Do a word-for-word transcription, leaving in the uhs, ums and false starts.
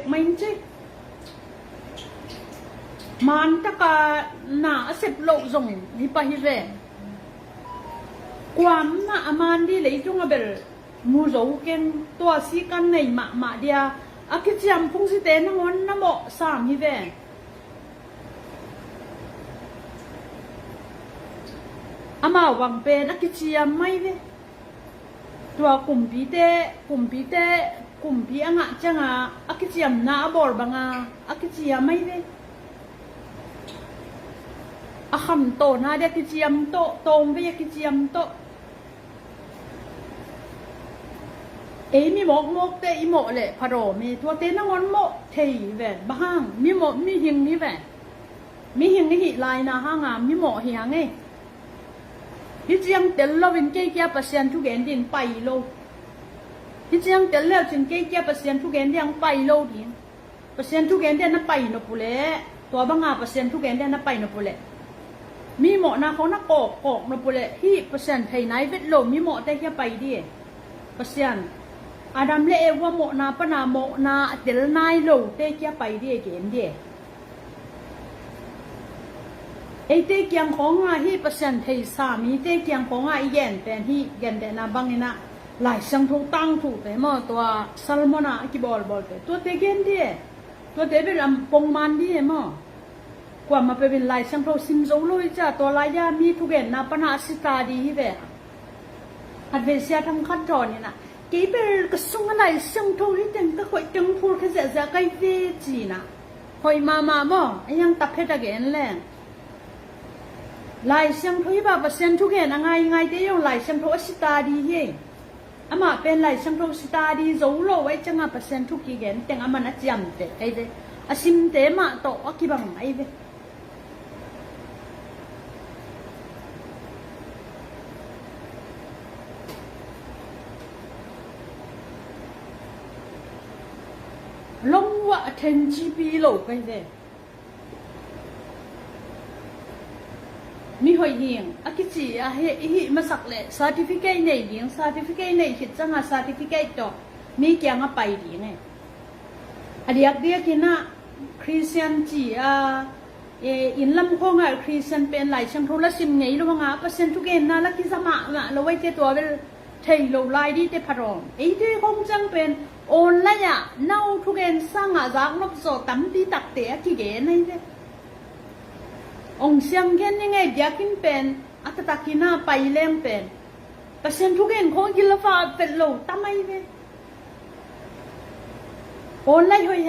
Mai in ci. Maan taka na a sep loh zongin hi pah hi ve. Kuamah a maan dih leitung a bel mu zo keng, tua si kan nei mahmah dia. A kiciam phungzite nangawn na mawh sam hi ve. Amau bang pen a kiciam mai ve. Tua kumpite, kumpite, kumpi a ngah cianga a kiciamna a bawl banga a kiciam mai ve. A khamtawhna dia kiciam tawh, tawmvei a kiciam tawh. Ei mi mawkmawkte i mawh leh pha dawm e, tuate nangawn mawh thei hi ve. Bang hang, mi mawh, mihing hi ve. Mihing i hih laina hanga mi mawh hi hang e. Hih ciang tel loin kei kia Pasian thugen ding pai lo. Hih ciang tel leucin kei kia Pasian thugen ding pai lo ding. Pasian thugen dia na pai nop uh leh, tua banga Pasian thugen dia na pai nop uh leh, mi mawhna khawng na kawkkawk nop uh leh, hih Pasian thei nai vet lo mi mawhte kia pai dih e. Pasian, Adam le Eva mawhna pana mawhna a tel nai lote kia pai dih e, gen dih e. Eite kiang khawnga hih Pasian theisa mite kiang khawnga i gen pen hih gentehna bangin ah Lai Siangtho tangthute maw, tua Solomon a kibawlbawlte, tuate gen dih e. Tuate bel a pongman dih e maw. Kuamah peuh in Lai Siangtho sim zo lo hi cia, tua lai-a mi thugenna pana a sita dih hi ve. Khatvei sia thang khat tawnin ah, kei bel ka sungah Lai Siangtho hi teng ka koih teng phul khe ziahziah kai ve ci-in ah, hoih mahmah maw, a hiang taphet a gen leng. Lai Siangtho hi bah, Pasian thugen a ngaingaite zong Lai Siangtho a sita dih hi. Amah pen Lai Siangtho sita dih zo lo, ahi cianga Pasian thu kigen teng aman a ciamteh ahi ve. A simte mah tawh a kibang ahi ve. Lungua a thenci pi lo kai ve. Mi hoih hing a kici a hi, i hih masak leh certificate nei ding, certificate nei khit cianga certificate tawh mi kiangah pai ding e. A diakdiakin ah Christian ci a, e, inn lam khawngah Christian pen Lai Siangtho la sim ngei lo hanga Pasian thugenna la kiza mahmah lo, aite tua bel thei lo lai dihte pha dawm. Eite khawng ciang pen online ah no thugen sangah zaknop zaw tampi takte a kigen ahi ve. Ong siang gen ni ngei biakinn pen a taktakin a pai leng pen Pasian thugen khawng gil a va vet lo tam ahi ve. Online hoih he.